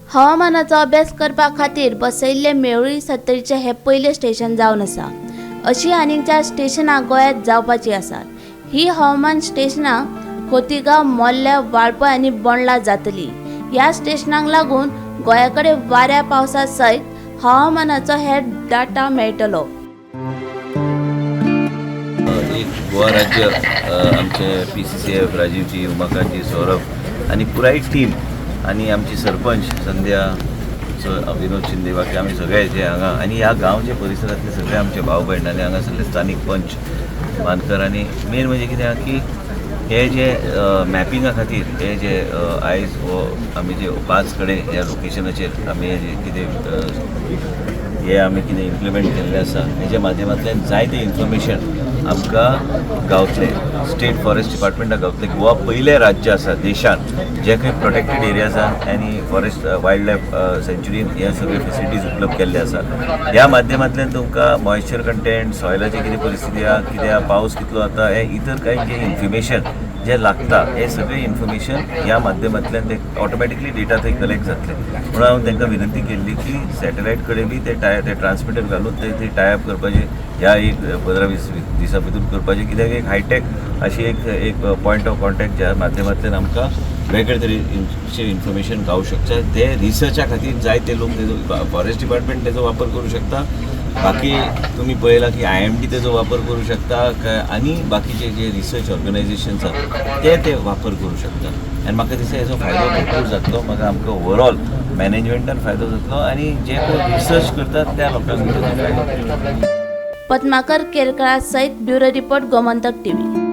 हवामानाचो अभ्यास करपा खातीर बसयल्ले मेवळी सत्तरीचें हें पयलें स्टेशन जावन आसा. अशी आनीक 4 स्टेशनां गोंयांत जावपाची आसात. ही हवामान स्टेशनां खोतिगांव, मोर्ल्या, वाळपय आनी बोंडला जातली. ह्या स्टेशनांक लागून गोंया कडेन वाऱ्या पावसा सयत हवामानाचो हेर डाटा मेळटलो. एक गोवा राज्य आमचे PCCF राजीवजी, उमाकांतजी, सौरभ आनी पुराय टीम आनी आमची सरपंच संध्या, विनोद शिंदे, बाकी आमी सगळे जे हांगा आनी ह्या गांवच्या परिसरांतले सगळे आमचे भाव भयण आनी हांगासरले स्थानीक पंच मानकर. आनी मेन म्हणजे कितें आहा की हे जे मॅपिंगा खातीर हे जे आयज हो आमी जे 5 कडेन ह्या लोकेशनाचेर आमी हे जे कितें हे आमी कितें इम्प्लिमेंट केल्लें आसा हेच्या माध्यमांतल्यान जायते इन्फॉर्मेशन आमकां गावतलें. स्टेट फॉरेस्ट डिपार्टमेंटाक गावतलें. गोवा पयलें राज्य आसा देशांत जे खंय प्रोटेक्टेड एरियाजान आनी फॉरेस्ट वायल्ड लायफ सँच्युरीन हे सगळे फेसिलिटीज उपलब्ध केल्ले आसा. ह्या माध्यमांतल्यान तुमकां मॉयश्चर कंटेंट, सॉयलाची कितें परिस्थिती आहा, कितें आहा, पावस कितलो जाता, हे इतर कांय जे इन्फॉर्मेशन जे लागता हे सगळें इन्फॉर्मेशन ह्या माध्यमांतल्यान ते ऑटोमॅटिकली डेटा थंय कलेक्ट जातले. म्हणून हांव तांकां विनंती केल्ली की सॅटेलायट कडेन बी ते टाय ते ट्रान्समिटर घालून ते थंय टायप करपाचें ह्या एक 15-20 दिसां भितूर करपाचें, कित्याक एक हायटॅक अशी एक पॉयंट ऑफ कॉन्टॅक्ट ज्या माध्यमांतल्यान आमकां वेगळे तरेचे इन्फॉर्मेशन गावूं शकता. ते रिसर्चा खातीर जायते लोक तेजो फॉरेस्ट डिपार्टमेंट तेजो वापर करूं शकता. बाकी तुमी पळयलां की IMD तेजो वापर करूं शकता काय आनी बाकीचे जे रिसर्च ऑर्गनायझेशन्स आसा ते ते वापर करूं शकता. आनी म्हाका दिसता हेजो फायदो भरपूर जातलो. म्हाका आमकां ओवरऑल मॅनेजमेंटान फायदो जातलो आनी जे कोण रिसर्च करतात त्या लोकांक तेजो फायदो. पद्माकर केरकरा सयत ब्युरो रिपोर्ट, गोमंतक टीव्ही.